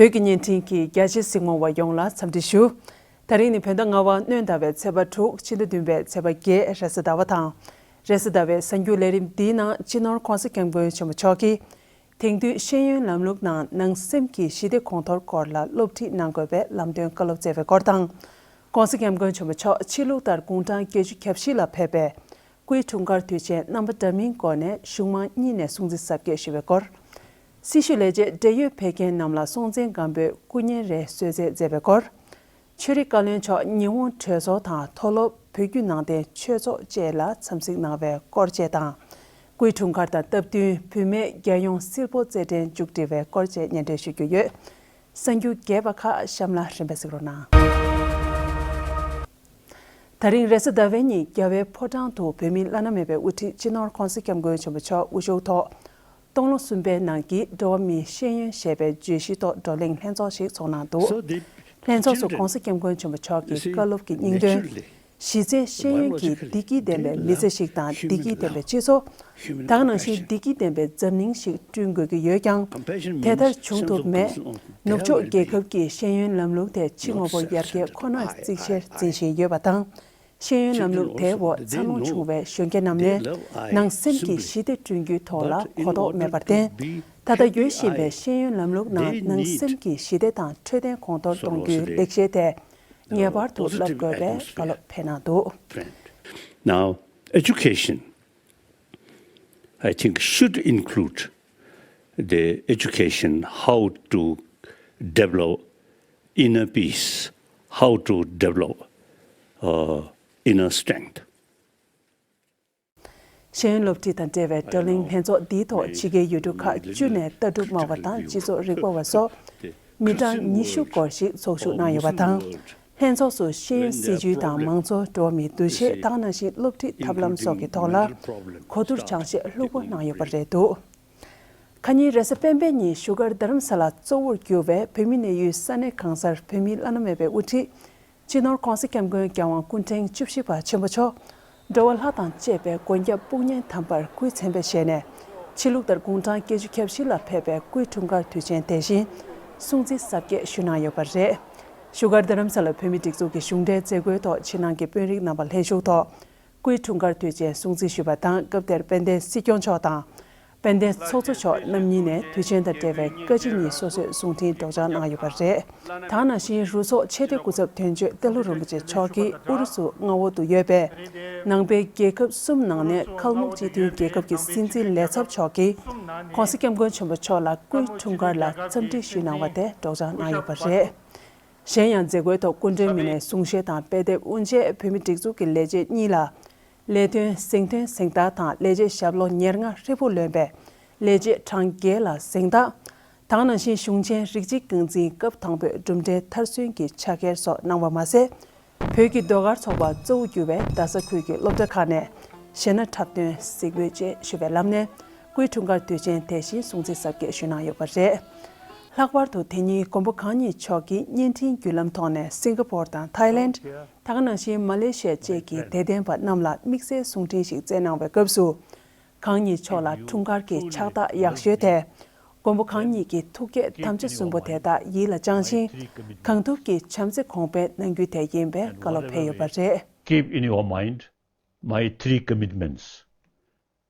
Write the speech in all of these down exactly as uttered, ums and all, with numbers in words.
བོད་ཀྱི་བརྙན་འཕྲིན་གྱི་རྒྱ་ཆེ་གཟིགས་མོ་བ་ཡོངས་ལ་འཚམས་འདྲི་ཞུ། ད་རིང་ནི་བོད་ཟླ་ལྔ་པ་སྣོན་ཟླ་བའི་ཚེས་པ་དྲུག་ཕྱི་ཟླ་བདུན་པའི་ཚེས་པ་བརྒྱད་རེས་གཟའ་ཟླ་བ་དང་། རེས་གཟའ་ཟླ་བའི་གསར་འགྱུར་ལས་རིམ་འདིའི་ནང་སྤྱི་ནོར་༸གོང་ས་༸སྐྱབས་མགོན་ཆེན་པོ་མཆོག་གིས། དེང་དུས་ཤེས་ཡོན་ལམ་ལུགས་ནང་ནང་སེམས་ཀྱི་ཞི་བདེ་གོང་མཐོར་སྐོར་ལ་སློབ་ཁྲིད་གནང་དགོས་པའི་ལམ་སྟོན་བཀའ་སློབ་སྩལ་བའི་སྐོར་དང་། ༸གོང་ས་༸སྐྱབས་མགོན་ཆེན་པོ་མཆོག་ཕྱི་ལུགས་ལྟར་དགུང་གྲངས་བརྒྱད་ཅུ་གྱ་བཞི་ལ་ཕེབས་པའི་སྐུའི་འཁྲུངས་སྐར་དུས་ཆེན་རྣམ་པ་འདྲ་མིན་སྒོ་ནས་གཞུང་མང་གཉིས་ནས་སྲུང་བརྩི་གཟབ་རྒྱས་ཞུ་བའི་སྐོར། སྲི་ཞུ་ལས་བྱེད་བགྲེས་ཡོད་ཕེབས་མཁན་རྣམས་ལ་སྲོང་བཙན་སྒམ་པོས་སྐུ་བརྙན་རེ་གསོལ་སྩལ་མཛད་པའི་སྐོར། ཆོས་རིག་བཀའ་བློན་མཆོག་ཉི་ཧོང་གྲོས་ཚོགས་དང་མཐོ་སློབ་བོད་བརྒྱུད་ནང་བསྟན་ཆོས་ཚོགས་བཅས་ལ་འཚམས་གཟིགས་གནང་བའི་སྐོར་བཅས་དང་། སྐུའི་འཁྲུངས་སྐར་དང་སྟབས་བསྟུན་བུད་མེད་རྒྱལ་ཡོངས་སིལ་སྤོལ་རྩེད་འགྲན་མཇུག་སྒྲིལ་བའི་སྐོར་བཅས་སྙན་སྒྲོན་ཞུ་རྒྱུ་ཡོད། གསར་འགྱུར་རྒྱས་པ་ཁག་གཤམ་ལ་རིམ་པས་གཟིགས་རོགས་གནང་། ད་རིང་རེས་གཟའ་ཟླ་བའི་ཉིན་རྒྱལ་བའི་ཕོ་བྲང་དུ་བོད་མིའི་བླ་ན་མེད་པའི་དབུ་ཁྲིད་སྤྱི་ནོར་༸གོང་ས་༸སྐྱབས་མགོན་ཆེན་པོ་མཆོག་དབུ་བཞུགས་ཐོག་སྟོང་ལོ་གསུམ་པའི་ནང་གི་འགྲོ་བ་མིའི་ཤེས་ཡོན་ཞེས་པའི་བརྗོད་གཞི་ཐོག་བགྲོ་གླེང་ལྷན་ཚོགས་ཤིག་ཚོགས་གནང་འདུག་ལྷན་ཚོགས་སུ་༸གོང་ས་༸སྐྱབས་མགོན་ཆེན་པོ་མཆོག་གི་བཀའ་སློབ་ཀྱི་སྙིང་དོན། གཞི་རྩའི་ཤེས་ཡོན་གྱིས་བདེ་སྐྱིད་ལྡན་པའི་མི་ཚེ་ཞིག་དང་བདེ་སྐྱིད་ལྡན་པའི་སྤྱི་ཚོགས། ད་ག་ནང་བཞིན་བདེ་སྐྱིད་ལྡན་པའི་འཛམ་གླིང་ཞིག་བསྐྲུན་དགོས་ཀྱི་ཡོད་ཀྱང་། དེ་ལྟར་བྱུང་ཐུབ་མེད། ནུབ་ཕྱོགས་རྒྱལ་ཁབ་ཀྱི་ཤེས་ཡོན་ལམ་ལུགས་དེ་ཕྱི་དངོས་པོ་ཡར་རྒྱས་ཁོ་ནར་གཙིགས་ཆེར་འཛིན་བཞིན་ཡོད་པ་དང་། ཤེས་ཡོན་ལམ་ལུགས་དེའི་འོག་འཚར་ལོངས་བྱུང་བའི་གཞོན་སྐྱེས་རྣམས་ནས་ནང་སེམས་ཀྱི་ཞི་བདེ་བསྐྲུན་རྒྱུའི་ཐོག་ལ་གོ་རྟོགས་མེད་པར་བརྟེན། ད་ལྟ་ཡོད་བཞིན་པའི་ཤེས་ཡོན་ལམ་ལུགས་ནང་ནང་སེམས་ཀྱི་ཞི་བདེ་དང་འཕྲོད་བསྟེན་གོང་མཐོར་གཏོང་རྒྱུའི་ལེགས་བཤད་དེ་ངེས་པར་དུ་བསླབ་དགོས་པའི་བཀའ་སློབ་ཕེབས་གནང་འདུག Now, education, I think, should include the education how to develop inner peace, how to develop uh, inner strength. ཤེས་ཡོན་སློབ་ཁྲིད་དང་འབྲེལ་བའི་བགྲོ་གླེང་ལྷན་ཚོགས་འདིའི་ཐོག་ཕྱི་རྒྱལ་ཡུལ་གྲུ་ཁག་བཅུ་ནས་ལྟ་གྲུབ་སྨྲ་བ་དང་སྤྱི་ཚོགས་རིག་པ་བ་སོགས་མི་གྲངས་ཉི་ཤུ་སྐོར་ཞིག་ཚོགས་ཞུགས་གནང་ཡོད་པ་དང་། ལྷན་ཚོགས་སུ་ཤེས་ཡོན་སྲིད་བྱུས་དང་མང་གཙོ་འགྲོ་བ་མིའི་འདུ་ཤེས་དང་ནང་བཞིན་སློབ་ཁྲིད་ཐབས་ལམ་སོགས་ཀྱི་ཐོག་ལ་གོ་བསྡུར་སྦྱང་བཤད་ལྷུག་པོ་གནང་ཡོད་པ་རེད་འདུག་ཁ་ཉིན་རེས་གཟའ་སྤེན་པའི་ཉིན་བཞུགས་སྒར་རྡ་རམ་ས་ལ་གཙོ་བོར་གྱུར་བའི་བོད་མི་གནས་ཡུལ་ས་གནས་གང་སར་བོད་མིའི་བླ་ན་མེད་པའི་དབུ་ཁྲིད་སྤྱི་ནོར་༸གོང་ས་༸སྐྱབས་མགོན་རྒྱལ་དབང་སྐུ་ཕྲེང་བཅུ་བཞི་པ་ཆེན་པོ་མཆོག་འགྲོ་བ་ལྷ་དང་བཅས་པའི་མགོན་སྐྱབས་དཔུང་གཉེན་དམ་པར་སྐུའི་མཚན་དཔེ་བཞེས་ནས་ཕྱི་ལུགས་ལྟར་དགུང་གྲངས་བརྒྱད་ཅུ་གྱ་བཞི་ལ་ཕེབས་པའི་སྐུའི་འཁྲུངས་སྐར་དུས་ཆེན་དེ་བཞིན་སྲུང་བརྩི་གཟབ་རྒྱས་ཞུ་གནང་ཡོད་པ་རེད། བཞུགས་སྒར་རྡ་རམ་ས་ལ་བོད་མིའི་སྒྲིག་འཛུགས་ཀྱི་གཞུང་འབྲེལ་མཛད་སྒོའི་ཐོག་ཕྱི་ནང་གི་དཔོན་རིགས་རྣམ་པ་ལྷན་ཞུགས་ཐོག་སྐུའི་འཁྲུངས་སྐར་དུས་ཆེན་སྲུང་བརྩི་ཞུས་པ་དང་། སྐབས་དེར་དཔལ་ལྡན་སྲིད་སྐྱོང་མཆོག་དང་། དཔལ་ལྡན་ཚོགས་གཙོ་མཆོག་རྣམ་གཉིས་ནས་དུས་ཆེན་དང་འབྲེལ་བའི་བཀའ་སྤྱི་གཉིས་སོ་སོས་གསུང་འཕྲིན་སྒྲོག་སྦྱང་གནང་ཡོད་པ་རེད། ད་ག་ནང་བཞིན་རུ་ཚོགས་ཆེས་མཐོའི་སྐུ་ཚབ་དོན་གཅོད་ཏེ་ལོ་རིན་པོ་ཆེ་མཆོག་གིས་ཨུ་རུ་སུ་མངའ་འོག་ཏུ་ཡོད་པའི་ནང་པའི་རྒྱལ་ཁབ་གསུམ་ནང་ནས་ཁལ་མུག་སྤྱི་མཐུན་རྒྱལ་ཁབ་ཀྱི་སྲིད་འཛིན་ལས་ཚབ་མཆོག་གིས་༸གོང་ས་༸སྐྱབས་མགོན་ཆེན་པོ་མཆོག་ལ་སྐུའི་འཁྲུངས་སྐར་ལ་འཚམས་འདྲི་ཞུས་གནང་བ་དེ་སྒྲོག་སྦྱང་གནང་ཡོད་པ་རེད། གཞན་ཡང་མཛད་སྒོའི་ཐོག་སྐུ་མགྲོན་མི་སྣས་གསུང་བཤད་དང་དཔེ་དེབ་དབུ་འབྱེད། བོད་མིའི་སྒྲིག་འཛུགས་ཀྱི་ལས་བྱེད་གཉིས་ལ་ལས་དོན་གཟེངས་ཐོན་གཟེངས་རྟགས་དང་ལས་བྱེད་ཞབས་ལོ་ཉེར་ལྔ་ཧྲིལ་པོ་ལོན་པའི་ལས་བྱེད་གྲངས་བརྒྱད་ལ་གཟེངས་རྟགས། ད་ག་ནང་བཞིན་གཞུང་ཆེན་རིགས་གཅིག་རྐང་འཛིན་སྐབས་དང་པོའི་གྲུབ་འབྲས་མཐར་སོན་གྱི་ཕྱག་འཁྱེར་སོགས་གནང་བ་མ་ཟད། བོད་ཀྱི་ཟློས་གར་ཚོགས་པ་གཙོ་བོ་གྱུར་བའི་རྡ་ས་ཁུལ་གྱི་སློབ་གྲྭ་ཁག་ནས་གཞས་སྣ་འཁྲབ་སྟོན་གཟིགས་འབུལ་བཅས་ཞུས་པའི་ལམ་ནས་སྐུའི་འཁྲུངས་སྐར་དུས་ཆེན་དེ་བཞིན་སྲུང་བརྩི་གཟབ་རྒྱས་ཞུས་གནང་ཡོད་པ་རེད། ལྷག་པར་དུ་དེ་ཉིན་མགོན་པོ་གང་ཉིད་མཆོག་གིས་བརྙན་འཕྲིན་བརྒྱུད་ལམ་ཐོག་ནས་སིང་ག་པོར་དང་ཐའི་ལེནྜ། ད་ག་ནང་བཞིན་མ་ལེ་ཤི་ཡ་བཅས་ཀྱི་དད་ལྡན་པ་རྣམས་ལ་དམིགས་བསལ་གསུང་འཕྲིན་ཞིག་བསྩལ་གནང་བའི་སྐབས་སུ། གང་ཉིད་མཆོག་ལ་འཁྲུངས་སྐར་གྱི་ཕྱག་རྟགས་ཡག་ཤོས་དེ། མགོན་པོ་གང་ཉིད་ཀྱི་ཐུགས་བསྐྱེད་དམ་བཅའ་གསུམ་པོ་དེ་དག་ཡིད་ལ་བཅངས་ཤིང་། གང་ཐུབ་ཀྱིས་བྱམས་བརྩེ་གོང་འཕེལ་གནང་རྒྱུ་དེ་ཡིན་པའི་བཀའ་སློབ་ཕེབས་ཡོད་པ་རེད། Keep in your mind my three commitments.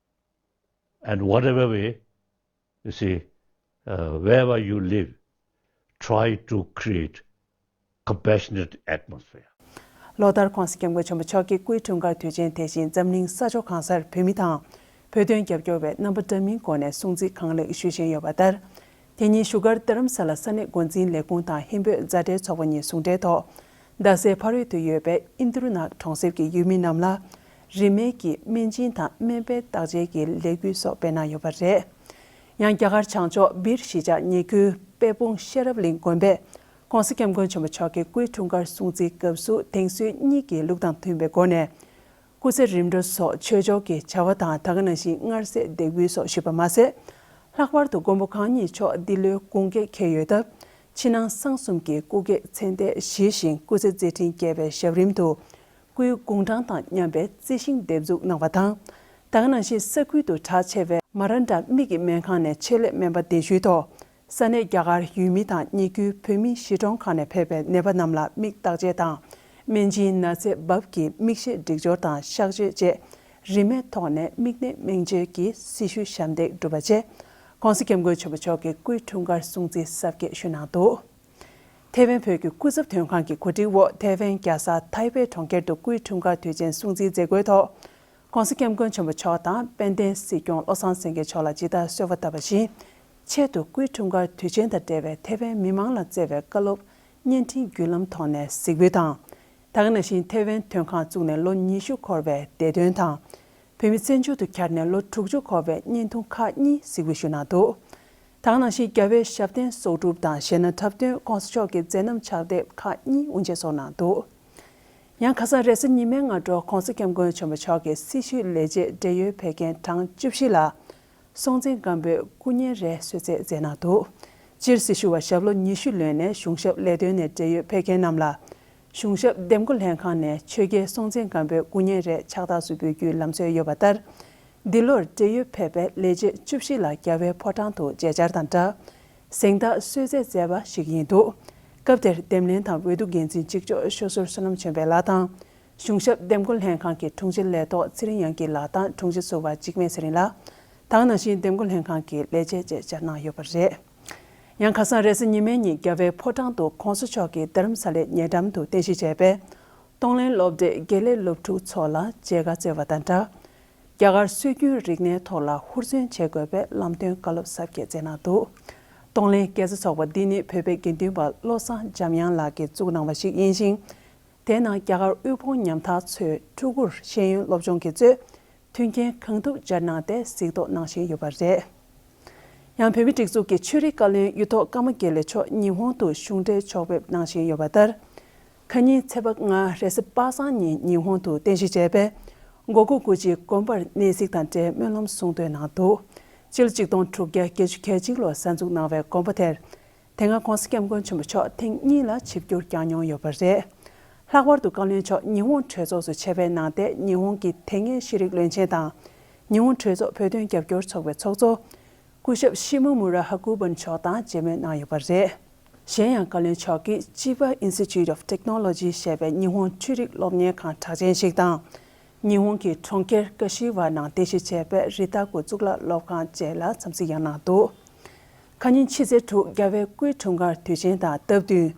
And whatever way, you see, uh, wherever you live, try to create compassionate atmosphere. ལོ་ལྟར་༸གོང་ས་༸སྐྱབས་མགོན་ཆེན་པོ་མཆོག་གི་སྐུའི་འཁྲུངས་སྐར་དུས་ཆེན་དེ་བཞིན་འཛམ་གླིང་ས་ཕྱོགས་གང་སར་བོད་མི་དང་བོད་དོན་རྒྱབ་སྐྱོར་བས་རྣམ་པ་འདྲ་མིན་སྒོ་ནས་སྲུང་བརྩི་གང་ལེགས་ཞུ་བཞིན་ཡོད་པ་ལྟར། དེ་ཉིན་བཞུགས་སྒར་རྡ་རམ་ས་ལ་ས་གནས་འགོ་འཛིན་ལས་ཁུངས་དང་ཧིན་བོད་མཛའ་འབྲེལ་ཚོགས་པ་གཉིས་ཟུང་འབྲེལ་ཐོག་རྡ་སའི་ཕ་རོལ་ཏུ་ཡོད་པའི་ཨིན་དྲུ་ནག་གྲོང་གསེབ་ཀྱི་ཡུལ་མི་རྣམས་ལ་རིན་མེད་ཀྱི་སྨན་སྦྱིན་དང་སྨན་པའི་བརྟག་དཔྱད་ཀྱི་ལས་འགུལ་སོགས་སྤེལ་གནང་ཡོད་པ་རེད། ཡང་རྒྱ་གར་བྱང་ཕྱོགས་སྦིར་གཞིས་ཆགས་ཉེ་ཁུལ་དཔལ་སྤུངས་ཤེས་རབ་གླིང་དགོན་པས་༸གོང་ས་༸སྐྱབས་མགོན་ཆེན་པོ་མཆོག་གི་སྐུའི་འཁྲུངས་སྐར་སྲུང་བརྩིའི་སྐབས་སུ་དེང་སྲོལ་གཉིས་ཀྱི་ལུགས་དང་མཐུན་པའི་སྒོ་ནས། སྐུ་ཚེ་རིང་པོ་སོགས་ཆོས་ཕྱོགས་ཀྱི་བྱ་བ་དང་ད་ག་ནང་བཞིན་མངར་ཟས་འདེགས་འབུལ་སོགས་ཞུས་པ་མ་ཟད། ལྷག་པར་དུ་མགོན་པོ་གང་ཉིད་མཆོག་འདི་ལོའི་དགུང་སྐེག་འཁེལ་ཡོད་སྟབས། ཕྱི་ནང་གསང་གསུམ་གྱི་སྐུ་གེགས་མཚན་ལྟས་བཞེས་ཤིང་སྐུ་ཚེ་མཛད་འཕྲིན་རྒྱས་པའི་ཞབས་རིམ་དུ། སྐུའི་དགུང་གྲངས་དང་མཉམ་པའི་རྩི་ཤིང་འདེབས་འཛུགས་གནང་བ་དང་། ད་ག་ནང་བཞིན་ས་ཁུལ་དུ་གྲགས་ཆེ་བའི་མ་ར་འདྲ་མིག་གི་སྨན་ཁང་ནས་ཆེད་ལས་སྨན་པ་གདན་ཞུའི་ཐོག་ས་གནས་རྒྱ་གར་ཡུལ་མི་དང་ཉེ་ཁུལ་བོད་མིའི་གཞིས་གྲོང་ཁག་ནས་ཕེབས་པའི་ནད་པ་རྣམས་ལ་མིག་བརྟག་དཔྱད་དང་། སྨན་སྦྱིན་ན་ཚའི་འབབ་ཀྱི་མིག་ཤེལ་སྒྲིག་སྦྱོར་དང་གཤག་བཅོས་བཅས་རིན་མེད་ཐོག་ནས་མིག་ནད་སྨན་བཅོས་ཀྱི་སྲི་ཞུ་ཞབས་འདེགས་བསྒྲུབས་པ་བཅས་༸གོང་ས་༸སྐྱབས་མགོན་ཆེན་པོ་མཆོག་གི་སྐུའི་འཁྲུངས་སྐར་སྲུང་བརྩི་གཟབ་རྒྱས་ཞུས་གནང་འདུག་ཐེ་ཝན་བོད་ཀྱི་སྐུ་ཚབ་དོན་ཁང་གི་གོ་སྒྲིག་འོག་ཐེ་ཝན་རྒྱལ་ས་ཐའེ་པེ་གྲོང་ཁྱེར་དུ་སྐུའི་འཁྲུངས་སྐར་དུས་ཆེན་སྲུང་བརྩིའི་མཛད་སྒོའི་ཐོག ༸གོང་ས་༸སྐྱབས་མགོན་ཆེན་པོ་མཆོག་དང་དཔལ་ལྡན་སྲིད་སྐྱོང་བློ་བཟང་སེང་གེ་མཆོག་ལ་ཇི་ལྟར་གསོལ་བ་བཏབ་པ་བཞིན། ཆེད་དུ་སྐུའི་འཁྲུངས་སྐར་དུས་ཆེན་དང་འབྲེལ་བའི་ཐེ་ཝན་མི་མང་ལ་བསྩལ་བའི་བཀའ་སློབ་བརྙན་འཕྲིན་བརྒྱུད་ལམ་ཐོག་ནས་གཟིགས་འབུལ་དང་། ད་ག་ནང་བཞིན་ཐེ་ཝན་དོན་ཁང་བཙུགས་ནས་ལོ་ཉི་ཤུ་འཁོར་བའི་བདེ་དོན་དང་། བོད་མི་བཙན་བྱོལ་དུ་གྱར་ནས་ལོ་དྲུག་ཅུ་འཁོར་བའི་བརྙན་ཐུང་ཁག་གཉིས་གཟིགས་འབུལ་ཞུས་གནང་འདུག་ད་ག་ནང་བཞིན་རྒྱལ་བའི་ཞབས་བརྟན་གསོག་སྒྲུབ་དང་གཞས་སྣ་འཁྲབ་སྟོན་༸གོང་ས་མཆོག་གི་མཛད་རྣམ་ཕྱག་དེབ་ཁག་གཉིས་དབུ་འབྱེད་སོགས་གནང་འདུག་ཡང་ཁ་སང་རེས་གཟའ་ཉི་མའི་སྔ་དྲོ་༸གོང་ས་༸སྐྱབས་མགོན་ཆེན་པོ་མཆོག་གི་སྲི་ཞུའི་ལས་བྱེད་བགྲེས་ཡོལ་ཕེབས་མཁན་གྲངས་བཅུ་བཞི་ལ། སྲོང་བཙན་སྒམ་པོའི་སྐུ་བརྙན་རས་གསོལ་སྩལ་མཛད་གནང་འདུག་སྤྱིར་སྲི་ཞུ་བ་ཞབས་ལོ་ཉི་ཤུ་ལོན་ནས་གཞུང་ཞབས་ལས་དོན་ནས་བགྲེས་ཡོལ་ཕེབས་མཁན་རྣམས་ལ། གཞུང་ཞབས་འདེམས་བསྐོ་ལྷན་ཁང་ནས་ཆོས་རྒྱལ་སྲོང་བཙན་སྒམ་པོའི་སྐུ་བརྙན་རས་ཕྱག་རྟགས་སུ་འབུལ་རྒྱུའི་ལམ་སྲོལ་ཡོད་པ་ལྟར། འདི་ལོར་བགྲེས་ཡོལ་ཕེབས་པའི་ལས་བྱེད་བཅུ་བཞི་ལ་རྒྱལ་བའི་ཕོ་བྲང་དུ་མཇལ་བཅར་དང་སྦྲགས། གཟེངས་རྟགས་གསོལ་སྩལ་མཛད་པ་ཞིག་ཡིན་འདུག་སྐབས་དེར་འདེམས་ལྷན་དང་འོས་བསྡུ་འགན་འཛིན་གཅིག་ལྕོགས་ཤོ་ཟུར་བསོད་ནམས་ཆོས་འཕེལ་ལགས་དང་། གཞུང་ཞབས་འདེམས་བསྐོ་ལྷན་ཁང་གི་དྲུང་ཆེ་ལས་ཐོག་ཚེ་རིང་དབྱངས་སྐྱིད་ལགས་དང་དྲུང་ཆེ་ཟུར་པ་འཇིགས་མེད་ཚེ་རིང་ལགས། ད་ག་ནང་བཞིན་འདེམས་བསྐོ་ལྷན་ཁང་གི་ལས་བྱེད་བཅས་བཅར་གནང་ཡོད་པ་རེད། ཡང་ཁ་སང་རེས་གཟའ་ཉི་མའི་ཉིན་རྒྱལ་བའི་ཕོ་བྲང་དུ་༸གོང་ས་མཆོག་གིས་རྡ་རམ་ས་ལའི་ཉེ་འགྲམ་དུ་རྟེན་གཞི་བྱས་པའི་གཏོང་ལེན་སློབ་གྲྭའི་དགེ་ལས་སློབ་ཕྲུག་ཚོ་ལ་མཇལ་ཁ་སྩལ་བ་དང་སྦྲགས། རྒྱ་གར་སྲོལ་རྒྱུན་རིག་གནས་ཐོག་ལ་ཧུར་བརྩོན་བྱེད་དགོས་པའི་ལམ་སྟོན་བཀའ་སློབ་ཟབ་རྒྱས་སྩལ་གནང་འདུག་གཏོང་ལེན་དགེ་རྩ་ཚོགས་པ་འདི་ནི་བོད་པའི་དགེ་འདུན་པ་བློ་བཟང་འཇམ་དབྱངས་ལགས་ཀྱིས་བཙུགས་གནང་བ་ཞིག་ཡིན་ཞིང་། དེའི་ནང་རྒྱ་གར་དབུལ་ཕོངས་ཉམ་ཐག་ཚོའི་ཕྲུ་གུར་ཤེས་ཡོན་སློབ་སྦྱོང་གི་གཙོས། མཐུན་རྐྱེན་གང་ཐུབ་སྦྱར་གནང་སྟེ་གཟིགས་རྟོག་གནང་བཞིན་ཡོད་པ་རེད། ཡང་བོད་མིའི་སྒྲིག་འཛུགས་ཀྱི་ཆོས་རིག་བཀའ་བློན་གཡུ་ཐོག་ཀརྨ་དགེ་ལེགས་མཆོག་ཉི་ཧོང་དུ་གཞུང་འབྲེལ་ཕྱོགས་ཕེབས་གནང་བཞིན་ཡོད་པ་ལྟར། ཁ་ཉིན་ཚེས་པ་ལྔ་རེས་གཟའ་པ་སངས་ཉིན་ཉི་ཧོང་དུ་རྟེན་གཞི་བྱས་པའི་མགོ་སྐོར་སྐུ་རྗེས་དགོན་པར་གནས་གཟིགས་དང་འབྲེལ་སྨོན་ལམ་གསུང་འདོན་གནང་འདུག་སྤྱི་ལོ་ཆིག་སྟོང་དྲུག་བརྒྱ་བརྒྱད་ཅུ་གྱ་གཅིག་ལོར་གསར་འཛུགས་གནང་བའི་དགོན་པ་དེར། དེ་སྔ་༸གོང་ས་༸སྐྱབས་མགོན་ཆེན་པོ་མཆོག་ཐེངས་གཉིས་ལ་ཆིབས་བསྒྱུར་བསྐྱངས་མྱོང་ཡོད་པ་རེད། ལྷག་པར་དུ་བཀའ་བློན་མཆོག་ཉི་ཧོང་གྲོས་ཚོགས་སུ་ཆེད་ཕེབས་གནང་སྟེ་ཉི་ཧོང་གི་དེ་སྔའི་ཤེས་རིག་བློན་ཆེན་དང་། ཉི་ཧོང་གྲོས་ཚོགས་བོད་དོན་རྒྱབ་སྐྱོར་ཚོགས་པའི་ཚོགས་གཙོ། སྐུ་ཞབས་ཤི་མོ་མུ་ར་ཧ་ཀུ་བན་མཆོག་དང་མཇལ་མོལ་གནང་ཡོད་པ་རེད། གཞན་ཡང་བཀའ་བློན་མཆོག་གིས་Chiba Institute of Technology ཞེས་པའི་ཉི་ཧོང་འཕྲུལ་རིག་སློབ་གཉེར་ཁང་གྲགས་ཅན་ཞིག་དང་། ཉི་ཧོང་གི་གྲོང་ཁྱེར་ཀ་ཤི་ཝ་ནང་རྟེན་གཞི་བྱས་པའི་རི་ཏཱ་ཀུ་གཙུག་ལག་སློབ་ཁང་བཅས་ལ་འཚམས་གཟིགས་ཡང་གནང་འདུག་ཁ་ཉིན་ཕྱི་ཚེས་དྲུག་རྒྱལ་བའི་སྐུའི་འཁྲུངས་སྐར་དུས་ཆེན་དང་སྟབས་བསྟུན།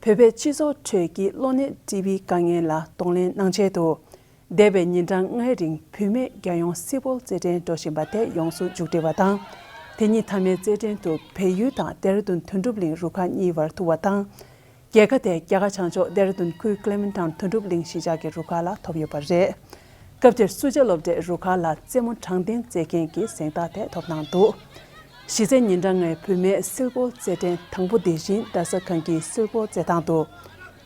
བོད་པའི་སྤྱི་ཚོགས་ཁྲོད་ཀྱི་གློ་ནད་ཊི་བི་དཀའ་ངལ་ལ་གདོང་ལེན་གནང་ཆེད་དུ། འདས་པའི་ཉིན་གྲངས་ལྔའི་རིང་བུད་མེད་རྒྱལ་ཡོངས་སིལ་སྤོལ་རྩེད་འགྲན་འགྲོ་བཞིན་པ་དེ་ཡོངས་སུ་མཇུག་སྒྲིལ་བ་དང་། དེ་ཉིད་མཐའ་མའི་རྩེད་འགྲན་དུ་བལ་ཡུལ་དང་ལྡེ་ར་ལྡུན་དོན་གྲུབ་གླིང་རུ་ཁག་གཉིས་བར་ཐུག་པ་དང་། རྒྱལ་ཁ་དེ་རྒྱ་གར་བྱང་ཕྱོགས་ལྡེ་ར་ལྡུན་ཁུལ་ཀླེ་མན་ཊོན་དོན་གྲུབ་གླིང་གཞིས་ཆགས་ཀྱི་རུ་ཁག་ལ་ཐོབ་ཡོད་པ་རེད། སྐབས་དེར་སུ་ཇཱ་སློབ་གྲྭས་རུ་ཁག་ལ་རྩེད་མོ་དྲང་བདེན་རྩེད་མཁན་གྱི་གཟེངས་རྟགས་དེ་ཐོབ་གནང་འདུག་གཞི་རྩའི་ཉིན་གྲངས་ལྔའི་བུད་མེད་སིལ་སྤོལ་རྩེད་འགྲན་དང་པོ་འདི་བཞིན་རྡ་ས་གངས་སྐྱིད་སིལ་སྤོལ་རྩེད་ཐང་དུ།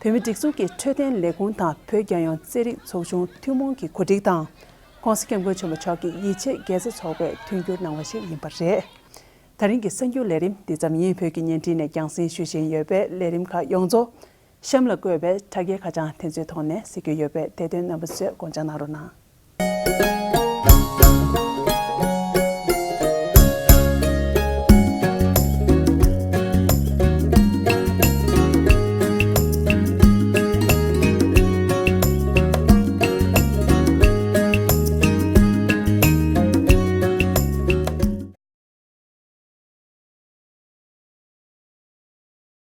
བོད་མིའི་སྒྲིག་འཛུགས་ཀྱི་འཕྲོད་བསྟེན་ལས་ཁུངས་དང་བོད་རྒྱལ་ཡོངས་རྩེད་རིགས་ཚོགས་ཆུང་ཐུན་མོང་གི་གོ་སྒྲིག་དང་། ༸གོང་ས་༸སྐྱབས་མགོན་ཆེན་པོ་མཆོག་གི་ཡིད་ཆེས་དགེ་རྩ་ཚོགས་པས་མཐུན་འགྱུར་གནང་བ་ཞིག་ཡིན་པ་རེད། ད་རིང་གི་གསར་འགྱུར་ལས་རིམ་འདི་ཙམ་ཡིན། བོད་ཀྱི་བརྙན་འཕྲིན་ནས་རྒྱང་སྲིང་ཞུ་བཞིན་ཡོད་པའི་ལས་རིམ་ཁག་ཡོངས་རྫོགས་གཤམ་ལ་བཀོད་པའི་དྲ་རྒྱའི་ཁ་བྱང་དེ་ཚོའི་ཐོག་ནས་གཟིགས་རྒྱུ་ཡོད་པས་དེ་དོན་རྣམ་པ་ཚོས་སྐོང་སྦྱང་གནང་རོགས་གནང་།